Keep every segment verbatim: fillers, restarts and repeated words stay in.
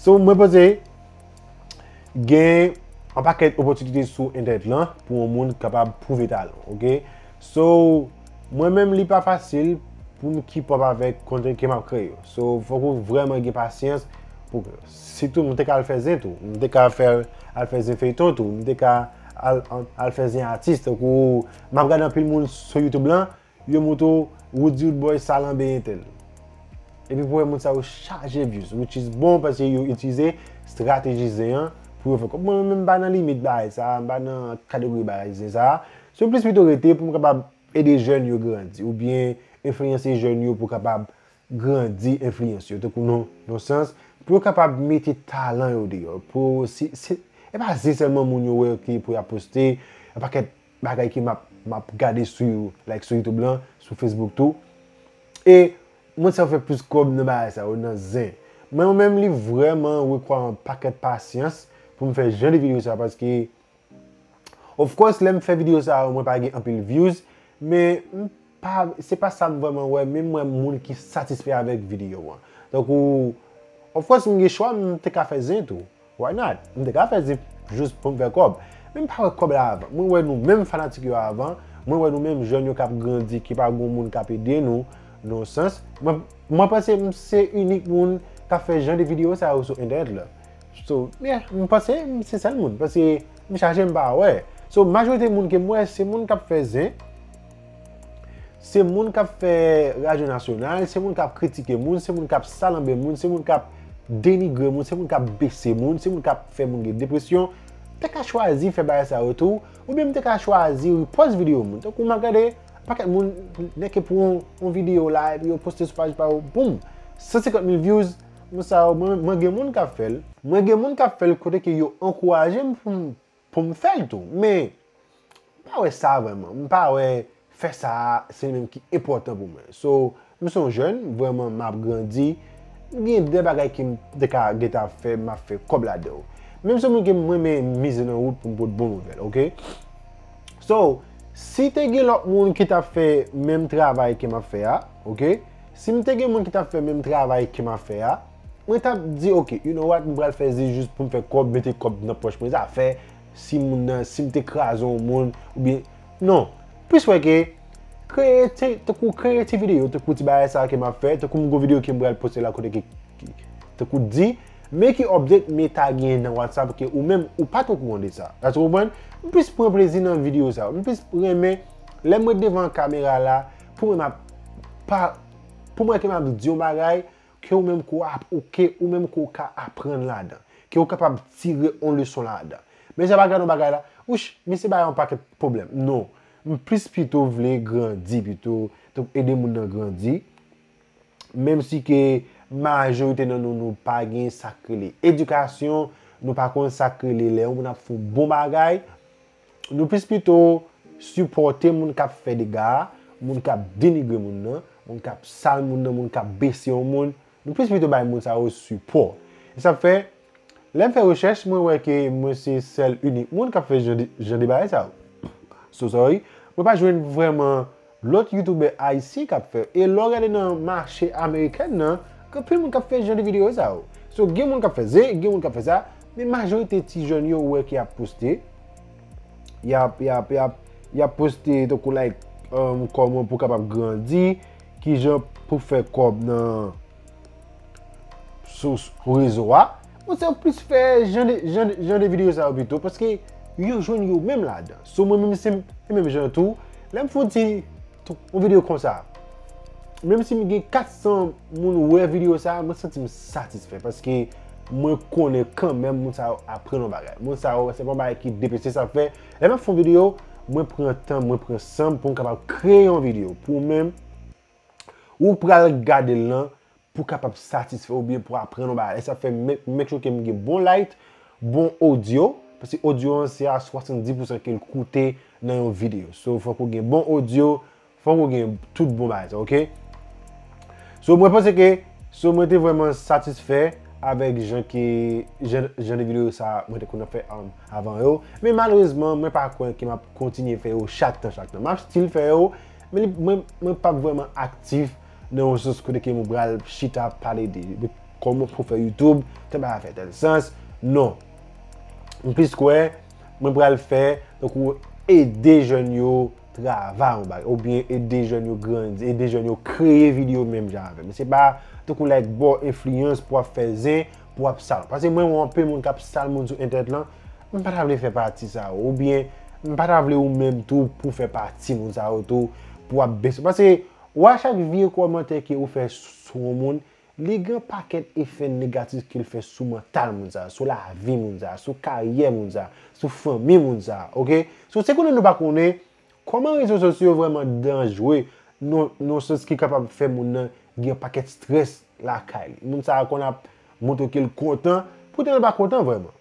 So, mwen panse gen yon pakèt opòtinite sou entènèt lan pou yon moun kapab pwouve talan, oke? So, mwen menm, li pa fasil pou m keep up avèk content ke m ap kreye yo. So, fòk ou vrèman gen pasyans pou, sitou m te ka al fè zen tou, m te ka fè, al fè zen feyton tou, m te ka al, al, al fè zen atis, tankou m ap gade anpil moun sou YouTube lan, yo montre w Roody Roodboy Salanbe entèl. Epi pou wè moun sa yo chaje views, which is bon paske yo itilize strateji zen an pou yo fè kòb. Mwen menm m pa nan limit bagay sa, m pa nan kategori bagay zen sa. So plis pito rete pou m kapab ede jèn yo grandi, oubyen enfliyanse jèn yo pou kapab grandi enfliyans yo, tankou nan, nan sans, pou yo kapab mete talan yo deyò. Pou, si, si, e pa zen sèlman moun yo wè ki pou y ap poste, yon pakèt bagay ke m ap, m ap gade sou, like, sou YouTube lan, sou Facebook tou. E moun sa yo fè plis kòb nan bagay sa yo, nan zen. Mwen menm, li vrèman rekwa yon pakèt pasyans pou m fè jan de videyo sa, paske, of course, lè m fè videyo sa yo, mwen pa gen anpil views, men m pa, se pa sa m vrèman wè, men m wè moun ki satisfè avèk videyo an. Tankou, of course, m gen chwa, m te ka fè zen tou. Why not? M te ka fè zen jis pou m fè kòb. Men m pa wè kòb la avan. Mwen wè nou menm fanatik yo avan. Mwen wè nou menm jèn yo k ap grandi, ki pa gen moun k ap ede nou, nan yon sans. Mwen, mwen panse m se inik moun k ap fè jan de videyo sa yo sou entènèt la. So, yeah, m panse m se sèl moun. Paske m chache m pa wè. So, majorite moun ke m wè, se moun k ap fè zen. Se moun k ap fè radyo nasyonal, se moun k ap kritike moun, se moun k ap salanbe moun, se moun k ap denigre moun, se moun k ap bese moun, se moun k ap fè moun gen depresyon. M te ka chwazi fè bagay sa yo tou, oubyen m te ka chwazi repost videyo moun. Tankou m ap gade, pakèt moun, nèke pran yon videyo la, epi yo poste sou paj pa yo, boum, san senkant mil views, moun sa yo, mwen, mwen gen moun k ap fè l. Mwen gen moun k ap fè l kote ke yo ankouraje m pou m pou m fè l tou. Men, m pa wè sa vrèman. M pa wè fè sa a, se li menm ki enpòtan pou mwen. So, m se yon jèn, vrèman, m ap grandi. M gen de bagay ke m te ka gentan ap fè, m ap fè kòb ladan yo. Men m se yon moun ke m renmen mize nan wout pou m pot bon nouvèl, oke? So, si te gen lòt moun ki t ap fè menm travay ke m ap fè a, oke? Si m te gen moun ki t ap fè menm travay ke m ap fè a, mwen t ap di, oke, you know what, m pral fè zen jis pou m fè kòb, mete kòb nan pòch mwen, zafè si moun nan, si m te kraze yon moun, oubyen, non. Plis wè ke kreye ti, tankou kreye ti videyo, tankou ti bagay sa ke m ap fè, tankou m gon videyo ke m pral poste la kote ke, ke, tankou di, make it update, men ta gen nan WhatsApp ke ou menm, ou pa t okouran de sa. Èske w konprann? M plis pran plezi nan videyo sa yo. M plis renmen, lè m ret devan kamera la, pou mwen m ap pa, pou mwen ke m ap di yon bagay, ke ou menm ke w ap, ou ke ou menm ke w ka aprann ladan. Ke w kapab tire yon leson ladan. Men jan m ap gade yon bagay la, wouch, misye bay yon pakèt pwoblèm. Non. M plis pito vle grandi pito, tankou ede moun nan grandi. Menm si ke majorite nan nou, nou pa gen sa k rele edikasyon, nou pa konn sa k rele lè yon moun ap fè yon bon bagay, nou plis pito sipòte moun k ap fè dega a, moun k ap denigre moun nan, moun k ap sal moun nan, moun k ap bese yon moun. Nou plis pito bay moun sa yo sipò. E sa fè, lè m fè rechèch, mwen wè ke mwen se sèl inik moun k ap fè jan de, jan de bagay sa yo. So sorry. Mwen pa jwenn vrèman lòt youtubè ayisyen k ap fè. E lè w gade nan mache amerikèn nan, gen anpil moun k ap fè jan de videyo sa yo. So, gen moun k ap fè zen, gen moun k ap fè sa, men majorite ti jèn yo ou wè ki ap poste. Y ap, y ap, y ap, y ap poste tankou like, um, kòman pou kapab grandi, kijan pou fè kòb nan sou, sou rezo a. Moun sa yo plis fè jan de, jan de, jan de videyo sa yo pito, paske yo jwenn yo menm ladan. So mwen menm se, se menm jan tou, lè m fè yon ti, yon videyo konsa, menm si m gen kat san moun wè videyo sa, mwen santi m satisfè, paske mwen konnen kanmenm moun sa yo aprann yon bagay. Moun sa yo, se pa yon bagay ki depese sa fè. Lè m ap fè yon videyo, mwen pran tan, mwen pran san m pou m kapab kreye yon videyo. Pou ou menm, ou pral gade l lan, pou kapab satisfè oubyen pou aprann yon bagay. E sa fè make, make sure ke m gen bon light, bon audio, paske audio an se a swasanndis pousan ke l koute nan yon videyo. So, fòk ou gen bon audio, fòk ou gen tout bon bagay sa, oke? So, mwen panse ke, so, mwen te vrèman satisfè avèk jan ke, jan, jan de videyo sa mwen te konn ap fè, um, avan yo. Men malerezman, mwen pa kwè ke m ap kontinye fè yo chak tan, chak tan. M ap still fè yo, men li, mwen, mwen p ap vrèman aktif nan yon sans kote ke mwen pral chita pale de, de kòman pou fè YouTube, tèl bagay fè tèl sans. Non. M plis kwè, mwen pral fè, tankou ede jèn yo travay yon bagay, oubyen ede jèn yo grandi, ede jèn yo kreye videyo menm jan avè m. Se pa tankou like ba w enfliyans pou w ap fè zen, pou w ap sal. Paske mwen wè anpil moun k ap sal moun sou entènèt lan, m pa ta vle fè pati sa yo, oubyen m pa ta vle ou menm tou pou fè pati moun sa yo tou, pou w ap bese. Paske w a chak vye kòmantè ke ou fè sou yon moun, li gen pakèt efè negatif ke l fè sou mantal moun sa, sou lavi moun sa, sou karyè moun sa, sou fanmi moun sa, oke? So, se konnen nou pa konnen kòman rezo sosyo yo vrèman danjre nan, nan sans ki kapab fè moun nan gen pakèt strès lakay li. Moun sa a konn ap montre ke l kontan, poutan l pa kontan vrèman.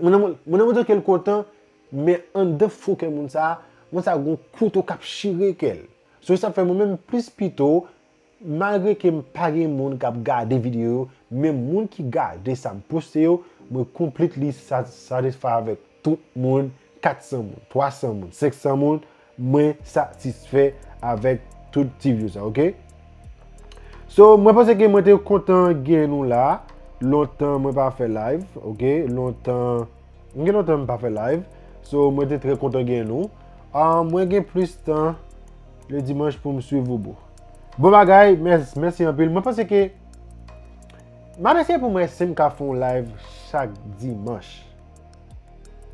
Moun nan, moun nan montre ke l kontan, men anndan fon kè moun sa a, moun sa a gon kouto k ap chire kè l. So, sa fè mwen menm plis pito, malgre ke m pa gen moun k ap gade videyo yo, men moun ki gade sa m poste yo, mwen completely sa-, satisfy avèk tout moun, kat san moun, twa san moun, senk san moun, mwen satisfè avèk tout ti view sa, oke? So, mwen panse ke mwen te kontan gen nou la, lontan mwen pa fè live, oke? Lontan, m gen lontan m pa fè live, so mwen te trè kontan gen nou. Ah, mwen gen plis tan le dimanch pou m swiv ou, bro. Bon bagay, mès-, mèsi anpil. Mwen panse ke, m ap eseye pou m wè si m ka fè yon live chak dimanch.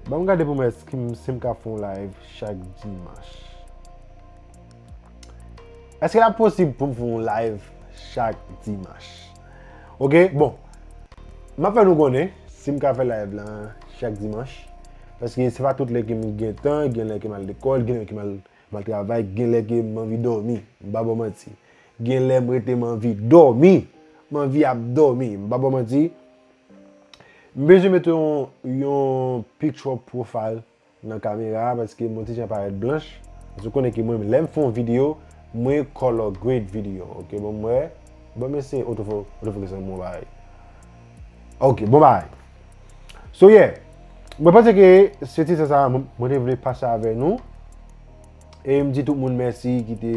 Ban m gade pou m wè si m, si m ka fè yon live chak dimanch. Èske l ap posib pou m fè yon live chak dimanch? Oke, bon. M ap fè nou konnen si m ka fè live lan chak dimanch. Paske se pa tout lè ke m gen tan, gen lè ke m al lekòl, gen lè ke m al, m al travay, gen lè ke m anvi dòmi. M pa ba w manti. Gen lè m rete m anvi dòmi. M anvi ap dòmi. M pa ba w manti. M bezwen mete yon, yon picture profile nan kamera a paske m on ti jan parèt blanch. Paske w konnen ke mwen, lè m fè yon videyo, mwen color grade videyo. Oke, bon, mwen, bon, mwen se autofo-, autofocus an bon bagay. Oke, bon bagay. So, yeah. Mwen panse ke se ti sa sa mwen, mwen te vle pase avè nou. E m di tout moun mèsi ki te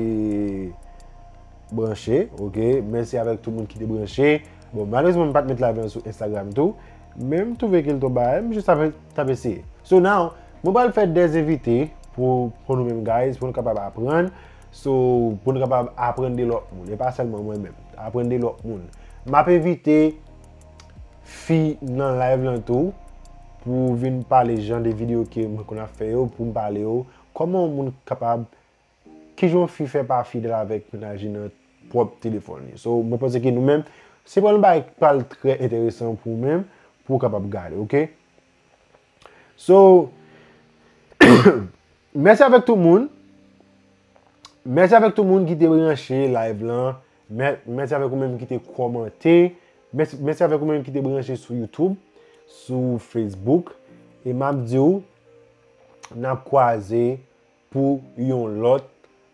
branche, oke? Mèsi avèk tout moun ki te branche. Bon, malerezman, m pa t met live lan sou Instagram tou. Men m twouve ke l t on bagay, m jis t ap, t ap eseye. So now, mwen pral fè dè envite pou, pou nou menm, guys, pou nou kapab aprann. So, pou nou kapab aprann de lòt moun. E pa sèlman mwen menm. Aprann de lòt moun. M ap envite fi nan live lan tou pou vin pale jan de videyo ke mwen konn ap fè yo, pou m pale yo. Kòman yon moun kapab, kijan yon fi fè pa fidèl avèk mennaj li nan pwòp telefòn li. So, mwen panse ke nou menm, se pral yon bagay ki pral trè enteresan pou ou menm, pou w kapab gade, oke? So, mèsi avèk tout moun. Mèsi avèk tout moun ki te branche live lan. Mè-, mèsi avèk ou menm ki te kòmante. Mèsi, mèsi avèk ou menm ki te branche sou YouTube, sou Facebook. E m ap di w, n ap kwaze pou yon lòt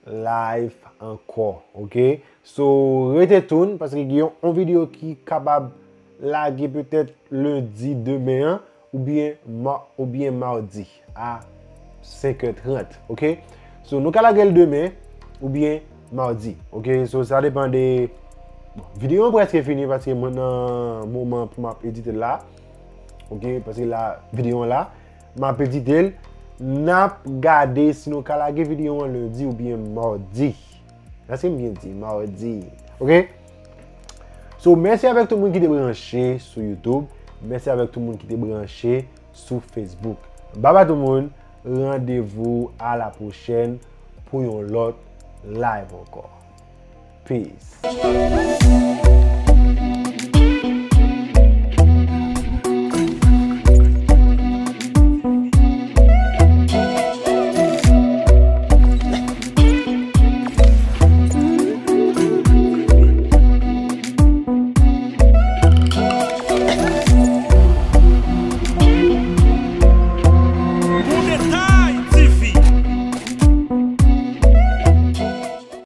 live ankò, oke? So, rete tune, paske gen yon, yon videyo ki kapab lage petèt lendi demen an, oubyen ma-, oubyen madi a senk è trant, oke? So, nou ka lage l demen, oubyen madi, oke? So, sa depann de, bon, videyo an prèske fini, paske mwen nan moman pou m ap edite l la, oke? Paske la, videyo an la, m ap edite l. N ap gade si nou ka lage videyo an lendi oubyen madi. Èske m byen di? Madi. Oke? So, mèsi avèk tout moun ki te branche sou YouTube. Mèsi avèk tout moun ki te branche sou Facebook. Bye bye tout moun. Randevou a la pwochèn pou yon lòt live ankò. Peace.